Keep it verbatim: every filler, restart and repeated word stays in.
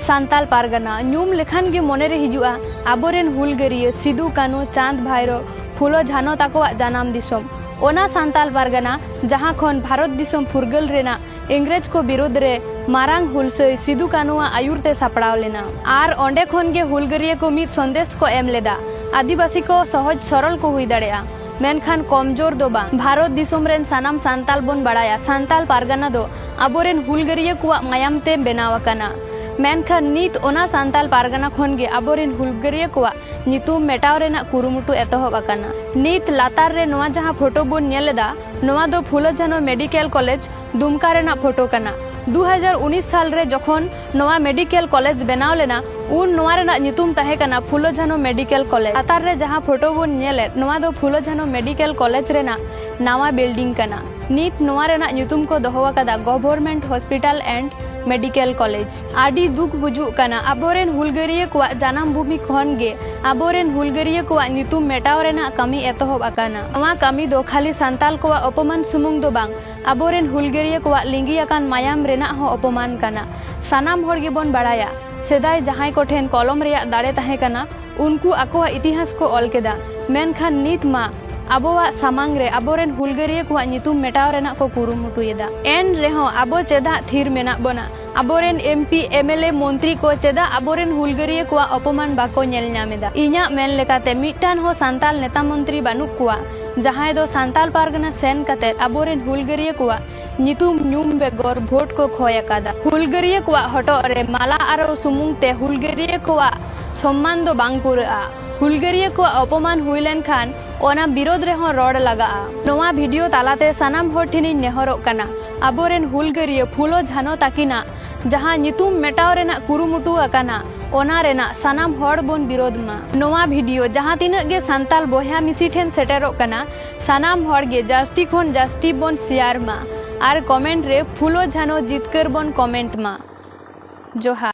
ᱥᱟᱱᱛᱟᱞ ᱯᱟᱨᱜᱟᱱᱟ ᱧᱩᱢ ᱞᱮᱠᱷᱟᱱ ᱜᱮ ᱢᱚᱱᱮᱨᱮ ᱦᱤᱡᱩᱜᱼᱟ ᱟᱵᱚᱨᱮᱱ ᱦᱩᱞᱜᱟᱹᱨᱤᱭᱟᱹ ᱥᱤᱫᱩ, ᱠᱟᱹᱱᱦᱩ, ᱪᱟᱸᱫᱽ, ᱵᱷᱟᱭᱨᱳ, ᱯᱷᱩᱞᱳ, ᱡᱷᱟᱱᱳ ᱛᱟᱠᱚᱣᱟᱜ ᱡᱟᱱᱟᱢ ᱫᱤᱥᱚᱢ᱾ ᱚᱱᱟ ᱥᱟᱱᱛᱟᱞ ᱯᱟᱨᱜᱟᱱᱟ ᱡᱟᱦᱟᱸ ᱠᱷᱚᱱ ᱵᱷᱟᱨᱚᱛ ᱫᱤᱥᱚᱢ ᱯᱷᱩᱨᱜᱟᱹᱞ ᱨᱮᱱᱟᱜ ᱤᱝᱨᱮᱡᱽ ᱠᱚ ᱵᱤᱨᱩᱫᱽ ᱨᱮ ᱢᱟᱨᱟᱝ ᱦᱩᱞᱥᱟᱹᱭ ᱥᱤᱫᱩ ᱠᱟᱹᱱᱦᱩᱣᱟᱜ ᱟᱹᱭᱩᱨ ᱛᱮ ᱥᱟᱯᱲᱟᱣ ᱞᱮᱱᱟ᱾ ᱟᱨ ᱚᱸᱰᱮ ᱠᱷᱚᱱ ᱜᱮ ᱦᱩᱞᱜᱟᱹᱨᱤᱭᱟᱹ ᱠᱚ ᱢᱤᱫ ᱥᱚᱱᱫᱮᱥ ᱠᱚ ᱮᱢ ᱞᱮᱫᱟ, ᱟᱹᱫᱤᱵᱟᱹᱥᱤ ᱠᱚ ᱥᱚᱦᱚᱡ ᱥᱚᱨᱚᱞ ᱠᱚ ᱦᱩᱭ ᱫᱟᱲᱮᱭᱟᱜᱼᱟ, ᱢᱮᱱᱠᱷᱟᱱ ᱠᱚᱢᱡᱳᱨ ᱫᱚ ᱵᱟᱝ᱾ ᱵᱷᱟᱨᱚᱛ ᱫᱤᱥᱚᱢ ᱨᱮᱱ ᱥᱟᱱᱟᱢ ᱥᱟᱱᱛᱟᱞ ᱵᱚᱱ ᱵᱟᱲᱟᱭᱟ, ᱥᱟᱱᱛᱟᱞ ᱯᱟᱨᱜᱟᱱᱟ ᱫᱚ ᱟᱵᱚᱨᱮᱱ ᱦᱩᱞᱜᱟᱹᱨᱤᱭᱟᱹ ᱠᱚᱣᱟᱜ ᱢᱟᱭᱟᱢ ᱛᱮ ᱵᱮᱱᱟᱣ ᱟᱠᱟᱱᱟ᱾ ᱢᱮᱱᱠᱷᱟᱱ ᱱᱤᱛ ᱚᱱᱟ ᱥᱟᱱᱛᱟᱞ ᱯᱟᱨᱜᱟᱱᱟ ᱠᱷᱚᱱ ᱜᱮ ᱟᱵᱚᱨᱮᱱ ᱦᱩᱞᱜᱟᱹᱨᱤᱭᱟᱹ ᱠᱚᱣᱟᱜ ᱧᱩᱛᱩᱢ ᱢᱮᱴᱟᱣ ᱨᱮᱱᱟᱜ ᱠᱩᱨᱩᱢᱩᱴᱩ ᱮᱛᱚᱦᱚᱵ ᱟᱠᱟᱱᱟ᱾ ᱱᱤᱛ ᱞᱟᱛᱟᱨ ᱨᱮ ᱱᱚᱣᱟ ᱡᱟᱦᱟᱸ ᱯᱷᱳᱴᱳ ᱵᱚᱱ ᱧᱮᱞ ᱮᱫᱟ, ᱱᱚᱣᱟ ᱫᱚ ᱯᱷᱩᱞᱳ ᱡᱷᱟᱱᱳ ᱢᱮᱰᱤᱠᱮᱞ ᱠᱚᱞᱮᱡᱽ ᱫᱩᱢᱠᱟ ᱨᱮᱱᱟᱜ ᱯᱷᱳᱴᱳ ᱠᱟᱱᱟ᱾ ᱫᱩ ᱦᱟᱡᱟᱨ ᱩᱱᱤᱥ ᱥᱟᱞ ᱨᱮ ᱡᱚᱠᱷᱚᱱ ᱱᱚᱣᱟ ᱢᱮᱰᱤᱠᱮᱞ ᱠᱚᱞᱮᱡᱽ ᱵᱮᱱᱟᱣ ᱞᱮᱱᱟ, ᱩᱱ ᱱᱚᱣᱟ ᱨᱮᱱᱟᱜ ᱧᱩᱛᱩᱢ ᱛᱟᱦᱮᱸ ᱠᱟᱱᱟ ᱯᱷᱩᱞᱳ ᱡᱷᱟᱱᱳ ᱢᱮᱰᱤᱠᱮᱞ ᱠᱚᱞᱮᱡᱽ᱾ ᱞᱟᱛᱟᱨ ᱨᱮ ᱡᱟᱦᱟᱸ ᱯᱷᱳᱴᱳ ᱵᱚᱱ ᱧᱮᱞᱮᱫ, ᱱᱚᱣᱟ ᱫᱚ ᱯᱷᱩᱞᱳ ᱡᱷᱟᱱᱳ ᱢᱮᱰᱤᱠᱮᱞ ᱠᱚᱞᱮᱡᱽ ᱨᱮᱱᱟᱜ ᱱᱟᱣᱟ ᱵᱤᱞᱰᱤᱝ ᱠᱟᱱᱟ᱾ ᱱᱤᱛ ᱱᱚᱣᱟ ᱨᱮᱱᱟᱜ ᱧᱩᱛᱩᱢ ᱠᱚ ᱫᱚᱦᱚ ᱟᱠᱟᱫᱟ government hospital and medical college. ᱟᱹᱰᱤ ᱫᱩᱠ ᱵᱩᱡᱩᱜ ᱠᱟᱱᱟ, ᱟᱵᱚᱨᱮᱱ ᱦᱩᱞᱜᱟᱹᱨᱤᱭᱟᱹ ᱠᱚᱣᱟᱜ ᱡᱟᱱᱟᱢ ᱵᱷᱩᱢᱤ ᱠᱷᱚᱱ ᱜᱮ ᱟᱵᱚᱨᱮᱱ ᱦᱩᱞᱜᱟᱹᱨᱤᱭᱟᱹ ᱠᱚᱣᱟᱜ ᱧᱩᱛᱩᱢ ᱢᱮᱴᱟᱣ ᱨᱮᱱᱟᱜ ᱠᱟᱹᱢᱤ ᱮᱛᱚᱦᱚᱵ ᱟᱠᱟᱱᱟ᱾ ᱱᱚᱣᱟ ᱠᱟᱹᱢᱤ ᱫᱚ ᱠᱷᱟᱹᱞᱤ ᱥᱟᱱᱛᱟᱞ ᱠᱚᱣᱟᱜ ᱚᱯᱚᱢᱟᱱ ᱥᱩᱢᱩᱝ ᱫᱚ ᱵᱟᱝ, ᱟᱵᱚᱨᱮᱱ ᱦᱩᱞᱜᱟᱹᱨᱤᱭᱟᱹ ᱠᱚᱣᱟᱜ ᱞᱤᱸᱜᱤ ᱟᱠᱟᱱ ᱢᱟᱭᱟᱢ ᱨᱮᱱᱟᱜ ᱦᱚᱸ ᱚᱯᱚᱢᱟᱱ ᱠᱟᱱᱟ᱾ ᱥᱟᱱᱟᱢ ᱦᱚᱲ ᱜᱮᱵᱚᱱ ᱵᱟᱲᱟᱭᱟ, ᱥᱮᱫᱟᱭ ᱡᱟᱦᱟᱸᱭ ᱠᱚᱴᱷᱮᱱ ᱠᱚᱞᱚᱢ ᱨᱮᱭᱟᱜ ᱫᱟᱲᱮ ᱛᱟᱦᱮᱸ ᱠᱟᱱᱟ, ᱩᱱᱠᱩ ᱟᱠᱚᱣᱟᱜ ᱤᱛᱤᱦᱟᱥ ᱠᱚ ᱚᱞ ᱠᱮᱫᱟ, ᱢᱮᱱᱠᱷᱟᱱ ᱱᱤᱛ ᱢᱟ ᱟᱵᱚᱣᱟᱜ ᱥᱟᱢᱟᱝ ᱨᱮ ᱟᱵᱚᱨᱮᱱ ᱦᱩᱞᱜᱟᱹᱨᱤᱭᱟᱹ ᱠᱚᱣᱟᱜ ᱧᱩᱛᱩᱢ ᱢᱮᱴᱟᱣ ᱨᱮᱱᱟᱜ ᱠᱚ ᱠᱩᱨᱩᱢᱩᱴᱩᱭᱮᱫᱟ᱾ ᱮᱱ ᱨᱮᱦᱚᱸ ᱟᱵᱚ ᱪᱮᱫᱟᱜ ᱛᱷᱤᱨ ᱢᱮᱱᱟᱜ ᱵᱚᱱᱟ? ᱟᱵᱚᱨᱮᱱ M P, M L A, ᱢᱚᱱᱛᱨᱤ ᱠᱚ ᱪᱮᱫᱟᱜ ᱟᱵᱚᱨᱮᱱ ᱦᱩᱞᱜᱟᱹᱨᱤᱭᱟᱹ ᱠᱚᱣᱟᱜ ᱚᱯᱚᱢᱟᱱ ᱵᱟᱠᱚ ᱧᱮᱞ ᱧᱟᱢ ᱮᱫᱟ? ᱤᱧᱟᱜ ᱢᱮᱱ ᱞᱮᱠᱟᱛᱮ ᱢᱤᱫᱴᱟᱝ ᱦᱚᱸ ᱥᱟᱱᱛᱟᱞ ᱱᱮᱛᱟ ᱢᱚᱱᱛᱨᱤ ᱵᱟᱹᱱᱩᱜ ᱠᱚᱣᱟ, ᱡᱟᱦᱟᱸᱭ ᱫᱚ ᱥᱟᱱᱛᱟᱞ ᱯᱟᱨᱜᱟᱱᱟ ᱥᱮᱱ ᱠᱟᱛᱮ ᱟᱵᱚᱨᱮᱱ ᱦᱩᱞᱜᱟᱹᱨᱤᱭᱟᱹ ᱠᱚᱣᱟᱜ ᱧᱩᱛᱩᱢ ᱧᱩᱢ ᱵᱮᱜᱚᱨ ᱵᱷᱳᱴ ᱠᱚ ᱠᱷᱚᱭ ᱟᱠᱟᱫᱟ᱾ ᱦᱩᱞᱜᱟᱹᱨᱤᱭᱟᱹ ᱠᱚᱣᱟᱜ ᱦᱚᱴᱚᱜ ᱨᱮ ᱢᱟᱞᱟ ᱟᱨᱟᱣ ᱥᱩᱢᱩᱝ ᱛᱮ ᱦᱩᱞᱜᱟᱹᱨᱤᱭᱟᱹ ᱠᱚᱣᱟᱜ ᱥᱚᱢᱢᱟᱱ ᱫᱚ ᱵᱟᱝ ᱯᱩᱨᱟᱹᱜᱼᱟ᱾ ᱦᱩᱞᱜᱟᱹᱨᱤᱭᱟᱹ ᱠᱚᱣᱟᱜ ᱚᱯᱚᱢᱟᱱ ᱦᱩᱭ ᱞᱮᱱᱠᱷᱟᱱ ᱚᱱᱟ ᱵᱤᱨᱳᱫᱷ ᱨᱮᱦᱚᱸ ᱨᱚᱲ ᱞᱟᱜᱟᱜᱼᱟ᱾ ᱱᱚᱣᱟ ᱵᱷᱤᱰᱤᱭᱳ ᱛᱟᱞᱟᱛᱮ ᱥᱟᱱᱟᱢ ᱦᱚᱲ ᱴᱷᱮᱱᱤᱧ ᱱᱮᱦᱚᱨᱚᱜ ᱠᱟᱱᱟ, ᱟᱵᱚᱨᱮᱱ ᱦᱩᱞᱜᱟᱹᱨᱤᱭᱟᱹ ᱯᱷᱩᱞᱳ ᱡᱷᱟᱱᱳ ᱛᱟᱹᱠᱤᱱᱟᱜ ᱡᱟᱦᱟᱸ ᱧᱩᱛᱩᱢ ᱢᱮᱴᱟᱣ ᱨᱮᱱᱟᱜ ᱠᱩᱨᱩᱢᱩᱴᱩ ᱟᱠᱟᱱᱟ, ᱚᱱᱟ ᱨᱮᱱᱟᱜ ᱥᱟᱱᱟᱢ ᱦᱚᱲ ᱵᱚᱱ ᱵᱤᱨᱳᱫᱷ ᱢᱟ᱾ ᱱᱚᱣᱟ ᱵᱷᱤᱰᱤᱭᱳ ᱡᱟᱦᱟᱸ ᱛᱤᱱᱟᱹᱜ ᱜᱮ ᱥᱟᱱᱛᱟᱞ ᱵᱚᱭᱦᱟ ᱢᱤᱥᱤ ᱴᱷᱮᱱ ᱥᱮᱴᱮᱨᱚᱜ ᱠᱟᱱᱟ, ᱥᱟᱱᱟᱢ ᱦᱚᱲ ᱜᱮ ᱡᱟᱹᱥᱛᱤ ᱠᱷᱚᱱ ᱡᱟᱹᱥᱛᱤ ᱵᱚᱱ ᱥᱮᱭᱟᱨ ᱢᱟ ᱟᱨ ᱠᱚᱢᱮᱱᱴ ᱨᱮ ᱯᱷᱩᱞᱳ ᱡᱷᱟᱱᱳ ᱡᱤᱛᱠᱟᱹᱨ ᱵᱚᱱ ᱠᱚᱢᱮᱱᱴ ᱢᱟ᱾ ᱡᱚᱦᱟᱨ᱾